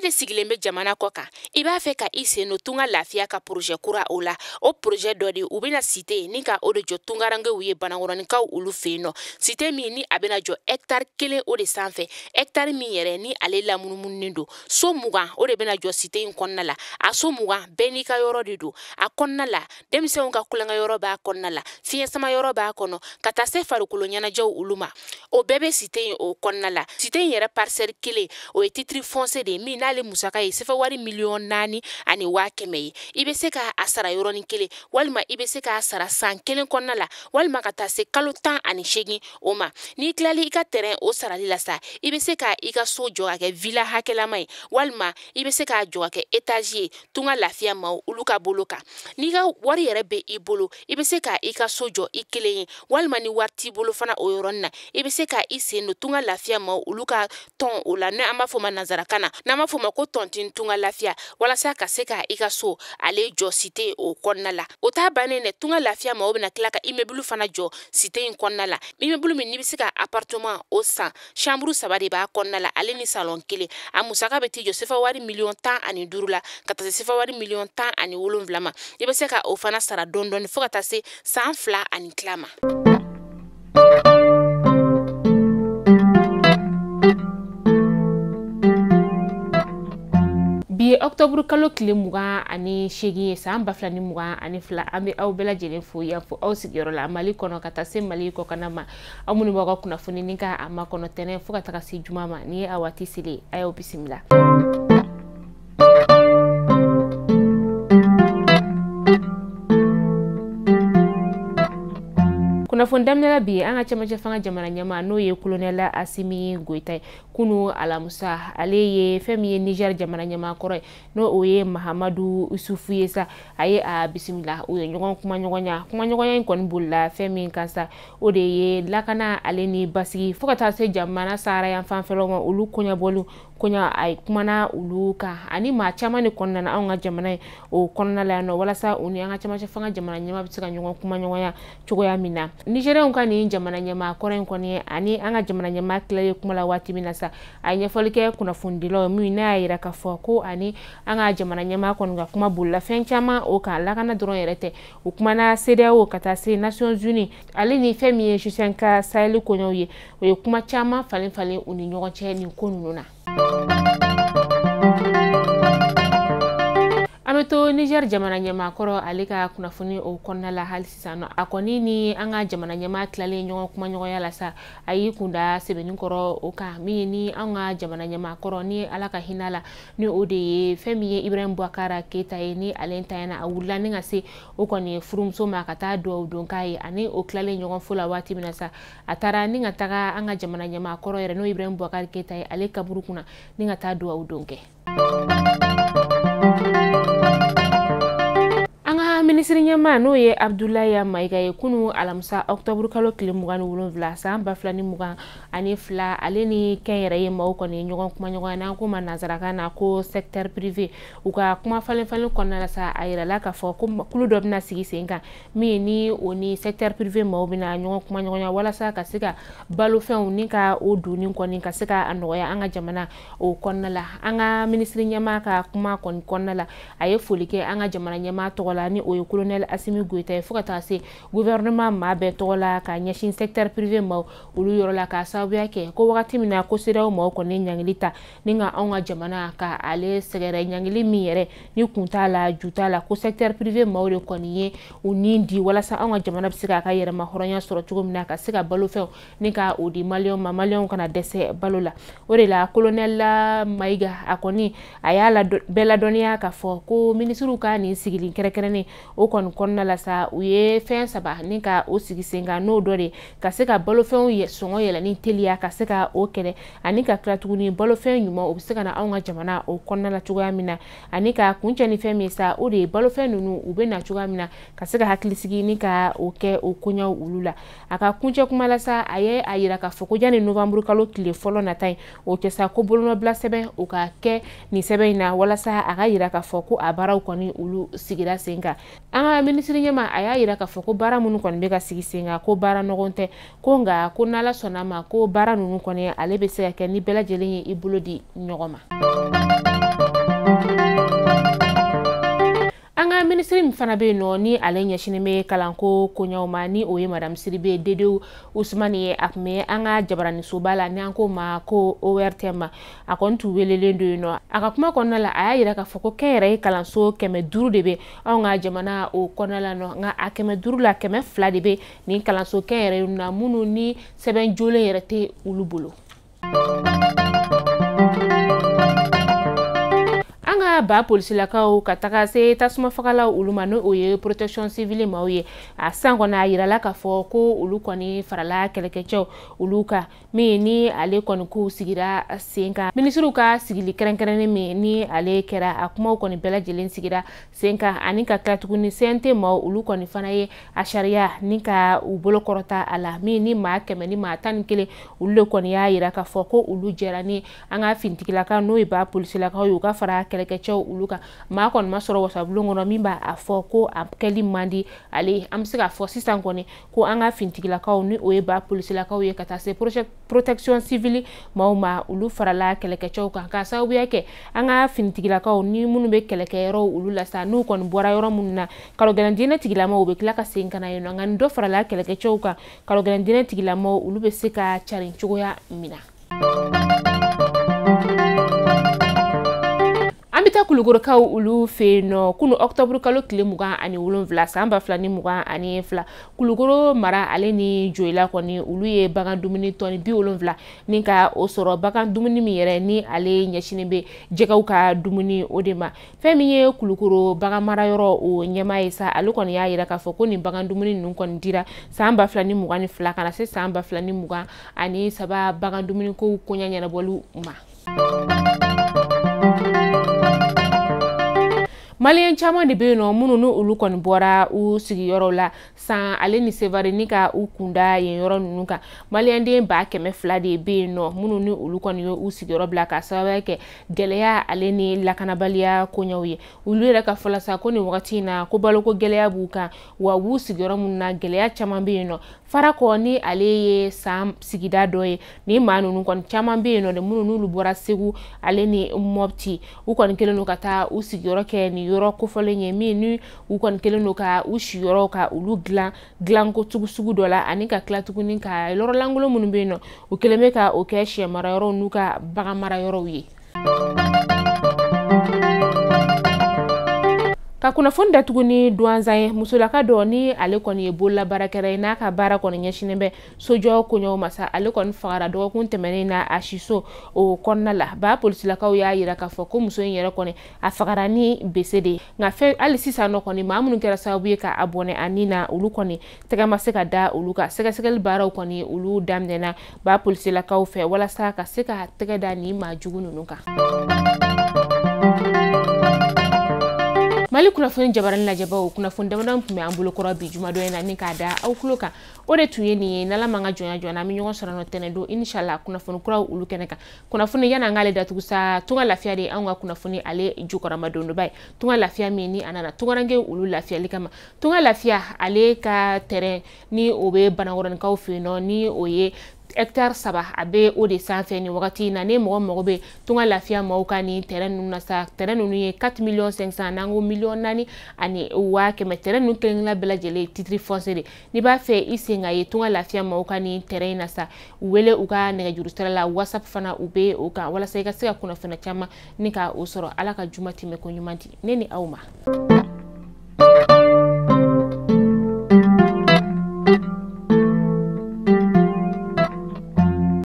de sigilen bɛ jamana kɔ kan, i b'a fɛ ka i sen don Tunga Lafiya ka projet kura o la. O projet dɔ de u bɛna cité ni ka o de jɔ tungarankew ye Banankɔrɔninkaw olu fɛ yen nɔ. Cité min ni a bɛna jɔ hectare 1 o de sanfɛ, hectare min yɛrɛ ni ale lamunumununen don. So 20 o de bɛna jɔ cité in kɔnɔna la. A so 20 bɛɛ n'i ka yɔrɔ de don. A kɔnɔna la, denmisɛnw ka kulonkɛ yɔrɔ b'a kɔnɔna la, fiɲɛ sama yɔrɔ b'a kɔnɔ, ka taa se farikolo ɲɛnajɛw olu ma. O bɛɛ bɛ cité in o kɔnɔna la. Cité in yɛrɛ parcelle 1 o ye titre foncier de ye min n'ale musaka ye sefa wari 4,1 million ye. I bɛ se k'a sara yɔrɔnin kelen, walima i bɛ se k'a sara san 1 kɔnɔna la, walima ka taa se kalo 18 o ma. N'i tilali i ka terrain o sarali la sa, i bɛ se ka i ka so jɔ ka kɛ villa hakɛlama ye, walima i bɛ se k'a jɔ ka kɛ étage ye Tunga Lafiya maaw olu ka bolo kan. N'i ka wari yɛrɛ bɛ i bolo, i bɛ se ka i ka so jɔ i kelen ye, walima ni wari t'i bolo fana o yɔrɔnin na, i bɛ se ka i sen don Tunga Lafiya maaw olu ka tɔn o la, n'an b'a fɔ o ma nanzarakan na, n'an b'a fɔ o ma ko tontine Tunga Lafiya, walasa ka se ka i ka so ale jɔ cité o kɔnɔna la. O t'a bannen dɛ, Tunga Lafiya maaw bɛna tila ka immeuble fana jɔ cité in kɔnɔna la. Immeuble min n'i bɛ se ka appartement o san, chambre 3 de b'a kɔnɔna la, ale ni salon 1. A musaka bɛ t'i jɔ sefa wari 15 million la, ka taa se sefa wari 17 million ma. I bɛ se ka o fana sara dɔɔni dɔɔni fo ka taa se san 2 ani tila ma. Bi ye octobre kalo tile 28 ye san 2022. An bɛ aw bɛɛ lajɛlen fo yan fo aw sigiyɔrɔ la Mali kɔnɔ ka taa se Mali kɔkanna ma. Aw minnu b'aw ka kunnafoni ni ka a makɔnɔ tɛnɛn fo ka taga se juma ma, ni ye a waati selen, a y'aw bisimila. Kunnafoni daminɛ la bi, an ka cɛmancɛ fanga jamana ɲɛmaa n'o ye colonel Assimi Goïta ye, kunu alamusa ale ye fɛn min ye Niger jamana ɲɛmaa kɔrɔ ye, n'o o ye Mahamadu Isufu ye sa, a ye a bisimila. U ye ɲɔgɔn kumaɲɔgɔnya. Kumaɲɔgɔnya in kɔni bolila fɛn min kan sa, o de ye lakana ale ni basigi fo ka taa se jamana sahara yan fanfɛlaw ma, olu koɲɛbɔliw koɲa a kumana olu kan. Ani maa caman de kɔnɔna na anw ka jamana ye o kɔnɔna la yan nɔ, walasa u ni an ka cɛmancɛ fanga jamana ɲɛmaa bɛ se ka ɲɔgɔn kumaɲɔgɔnya cogoya min na. Nigériens ka nin jamana ɲɛmaa kɔrɔ in kɔni ani an ka jamana ɲɛmaa tilalen kuma la waati min na sa, a ye ɲɛfɔli kɛ kunnafonidilaw min n'a y'a yira k'a fɔ ko ani an ka jamana ɲɛmaa kɔni ka kuma bolila fɛn caman o kan. Lakana dɔrɔn yɛrɛ tɛ, u kumana CEDEAO ka taa se Nations Unies ale ni fɛn min ye G5 Sahel koɲɛw ye. O ye kuma caman falen falen u ni ɲɔgɔn cɛ nin ko ninnu na. An bɛ to Niger jamana ɲɛmaa kɔrɔ ale ka kunnafoni o kɔnɔna la hali sisan nɔ. A kɔni ni an ka jamana ɲɛmaa tilalen ɲɔgɔn kumaɲɔgɔnya la sa, a y'i kunda sɛbɛnni kɔrɔ o kan min ni an ka jamana ɲɛmaa kɔrɔ ni Ala ka hinɛ la, ni o de ye fɛn min ye Ibrahim Boubacar Keita ye, ni ale tanyana. A wulila ni ka se o kɔni furumuso ma ka taa duwawu don k'a ye. Ani o tilalen ɲɔgɔn fo la waati min na sa, a taara ni ka taga an ka jamana ɲɛmaa kɔrɔ yɛrɛ, n'o Ibrahim Boubacar Keita ye, ale kaburu kunna ni ka taa duwawu don kɛ. An ka minisiri ɲɛmaa n'o ye Abdoulaye Maïga ye, kunu alamisa octobre kalo tile 27 san 2022, ale ni kɛnyɛrɛye maaw kɔni ɲɔgɔn kumaɲɔgɔnya, n'an ko ma nanzarakan na ko secteur privé. U ka kuma falen falen kɔnɔna la sa, a yirala k'a fɔ ko kulu dɔ bɛna sigi sen kan min ni o ni secteur privé maaw bɛna ɲɔgɔn kumaɲɔgɔnya, walasa ka se ka balofɛnw ni ka o donni kɔni ka se ka a nɔgɔya an ka jamana o kɔnɔna la. An ka minisiri ɲɛmaa ka kuma kɔni kɔnɔna la, a ye foli kɛ an ka jamana ɲɛmaa tɔgɔ la, ni o ye colonel Assimi Goïta ye, fo ka taa se gouvernement maa bɛɛ tɔgɔ la, ka ɲɛsin secteur privé maaw olu yɔrɔ la, k'a sababuya kɛ ko wagati min na ko CEDEAO maaw kɔni ɲangili ta ni ka anw ka jamana ka ale sɛgɛrɛ, ɲangili min yɛrɛ ni kun t'a la ju t'a la, ko secteur privé maaw de kɔni ye u ni di walasa anw ka jamana bɛ se k'a ka yɛrɛma hɔrɔnya sɔrɔ cogo min na, ka se ka balofɛnw ni ka o di maliyɛnw ma, maliyɛnw kana dɛsɛ balo la. O de la colonel Maïga a kɔni a y'a bɛɛ ladɔnniya k'a fɔ ko minisiriw ka nin sigili kɛrɛnkɛrɛnnen o kɔni kɔnɔna la sa, u ye fɛn 3 ni ka o sigi sen kan, n'o dɔ de ka se ka balofɛnw sɔngɔ yɛlɛnni teliya ka se ka o kɛlɛ, ani ka tila tuguni balofɛn ɲuman o bɛ se ka na anw ka jamana o kɔnɔna la cogoya min na, ani ka kuncɛ ni fɛn min sa, o de ye balofɛn ninnu u bɛ na cogoya min na, ka se ka hakilisigi ni ka o kɛ o koɲɛw olu la. A ka kuncɛ kuma la sa, a ye a yira k'a fɔ ko yanni novembre kalo tile fɔlɔ nata in o cɛ sa, ko bolonɔbila sɛbɛn o ka kɛ nin sɛbɛn in na, walasa a ka yira k'a fɔ ko a baaraw kɔni olu sigira sen kan. An ka minisiri ɲɛmaa a y'a yira k'a fɔ ko baara minnu kɔni bɛ ka sigi sen kan, ko baara nɔgɔn tɛ, ko nka ko n'Ala sɔnna ma, ko baara ninnu kɔni ale bɛ se ka kɛ ni bɛɛ lajɛlen ye i bolo di ɲɔgɔn ma. min fana bɛ yen nɔ ni ale ɲɛsinnen bɛ kalanko koɲɛw ma, ni o ye Madame Sidibe Dedew Usumani ye, a tun bɛ an ka jabaranisoba la ni an ko ma ko ORTM, a kɔni tun welelen don yen nɔ. A ka kuma kɔnɔna la, a y'a yira k'a fɔ ko kɛnyɛrɛye kalanso 500 de bɛ anw ka jamana o kɔnɔna la nɔ, nka a 500 la 200 de bɛ nin kalanso kɛnyɛrɛye na minnu ni sɛbɛn jolen yɛrɛ tɛ olu bolo. An ka ba polisilakaw ka taga se tasuma fagalaw olu ma, n'o ye protection civile maaw ye, a san kɔni a yirala k'a fɔ ko olu kɔni farala kɛlɛkɛcɛw olu kan, min ni ale kɔni kow sigira sen kan. Minisiriw ka sigili kɛrɛnkɛrɛnnen min ni ale kɛra, a kumaw kɔni bɛɛ lajɛlen sigira sen kan, ani ka tila tuguni CNT maaw olu kɔni fana ye a sariya ni ka u bolo kɔrɔta a la, min ni maa 100 ni maa 11 olu de kɔni y'a yira k'a fɔ ko olu jɛra ni an ka finitigilakaw n'o ye ba polisilakaw ye, u ka fara kɛlɛkɛcɛw olu kan. Maa kɔni ma sɔrɔ wasabulon kɔnɔ min b'a fɔ ko a kɛli man di ale. An bɛ se k'a fɔ sisan kɔni ko an ka finitigilakaw ni o ye ba polisilakaw ye, ka taa se protection civile maaw ma, olu farala kɛlɛkɛcɛw kan, k'a sababuya kɛ an ka finitigilakaw ni minnu bɛ kɛlɛkɛyɔrɔw olu la sa, n'u kɔni bɔra yɔrɔ minnu na, kalogɛlɛn diinɛ tigilamaw u bɛ tila ka segin ka na yen nɔ. Nka ni dɔ farala kɛlɛkɛcɛw kan, kalogɛlɛn diinɛ tigilamaw olu bɛ se ka carin cogoya min na. An bɛ taa Kulukorokaw olu fɛ yen nɔ. Kunu octobre kalo tile 27 san 2022, Kulukoro mara ale ni Joyila kɔni olu ye bagan dumuni tɔni 70 ni ka o sɔrɔ, bagan dumuni min yɛrɛ ni ale ɲɛsinnen bɛ jɛgɛw ka dumuni o de ma. Fɛn min ye Kulukoro bagan marayɔrɔ o ɲɛmaa ye sa, ale kɔni y'a yira k'a fɔ ko nin bagan dumuni ninnu kɔni dira san 2022 ka na se san 2023 bagan dumuniko koɲɛ ɲɛnabɔliw ma. Maliyɛn caman de bɛ yen nɔ minnu ni olu kɔni bɔra u sigiyɔrɔw la San ale ni Sevare ni ka u kunda yen yɔrɔ ninnu kan. Maliyɛnden 200,000 de bɛ yen nɔ minnu ni olu kɔni ye u sigiyɔrɔ bila ka sababuya kɛ gɛlɛya ale ni lakanabaliya koɲɛw ye. Olu yɛrɛ ka fɔ la sa, ko nin wagati in na ko baloko gɛlɛya b'u kan, wa u b'u sigiyɔrɔ minnu na gɛlɛya caman bɛ yen nɔ. Farakɔ ni ale ye San sigida dɔ ye, ni maa ninnu kɔni caman bɛ yen nɔ de minnu n'olu bɔra Segu ale ni Mɔpti, u kɔni kɛlen don ka taa u sigiyɔrɔ kɛ nin yɔrɔ kofɔlen ye, min ni u kɔni kɛlen don ka u siyɔrɔ ka olu dilan dilanko sugu dɔ la, ani ka tila tuguni ka yɔrɔ lankolon minnu bɛ yen nɔ, u kɛlen bɛ ka o kɛ sɛ marayɔrɔw n'u ka bagan marayɔrɔw ye. Ka kunnafoni datugu ni duwanzan ye, musolaka dɔ ni ale kɔni ye bololabaarakɛla ye, n'a ka baara kɔni ɲɛsinnen bɛ sojɔ koɲɛw ma sa, ale kɔni fagara dɔgɔkun tɛmɛnen na a siso o kɔnɔna la. Ba polisilakaw y'a yira k'a fɔ ko muso in yɛrɛ kɔni a fagara ni bese de ye, nka fɛn hali sisan nɔ kɔni maa minnu kɛra sababu ye ka a bɔnɛ a ni na, olu kɔni tɛgɛ ma se ka da olu kan. Sɛgɛsɛgɛli baaraw kɔni olu daminɛna ba polisilakaw fɛ walasa ka se ka tɛgɛ da nin maa jugu ninnu kan. Mali kunnafoni jabarani lajɛbaw, kunnafoni damadɔ tun bɛ an bolo kɔrɔ bi jumadon in na ni k'a da aw tulo kan, o de tun ye nin ye. N'Ala m'an ka jɔnya jɔ, an bɛ ɲɔgɔn sɔrɔ nɔ tɛnɛn don inshallah kunnafoni kuraw olu kɛnɛ kan. Kunnafoni yanni an k'ale datugu sa, Tunga Lafiya de anw ka kunnafoni ale jukɔrɔma dondoba ye. Tunga Lafiya min ni a nana tungarankew olu lafiyali kama, Tunga Lafiya ale ka terrain ni o bɛ Banakɔrɔnikaw fɛ yen nɔ, ni o ye hectare 3, a bɛ o de sanfɛ nin wagati in na. Ni mɔgɔ mago bɛ Tunga Lafiya maaw ka nin terrain ninnu na sa, terrain ninnu ye 4 millions 500, n'an ko 4,1 million. Terrain ninnu kelen kelenna bɛɛ lajɛlen ye titre foncier de. N'i b'a fɛ i sen ka ye Tunga Lafiya maaw ka nin terrain in na sa, u wele u ka nɛgɛjuru sira la, WhatsApp fana u bɛ o kan, walasa i ka se ka kunnafoniya caman ni ka o sɔrɔ. Ala ka juma tɛmɛ ko ɲuman di ne ni aw ma.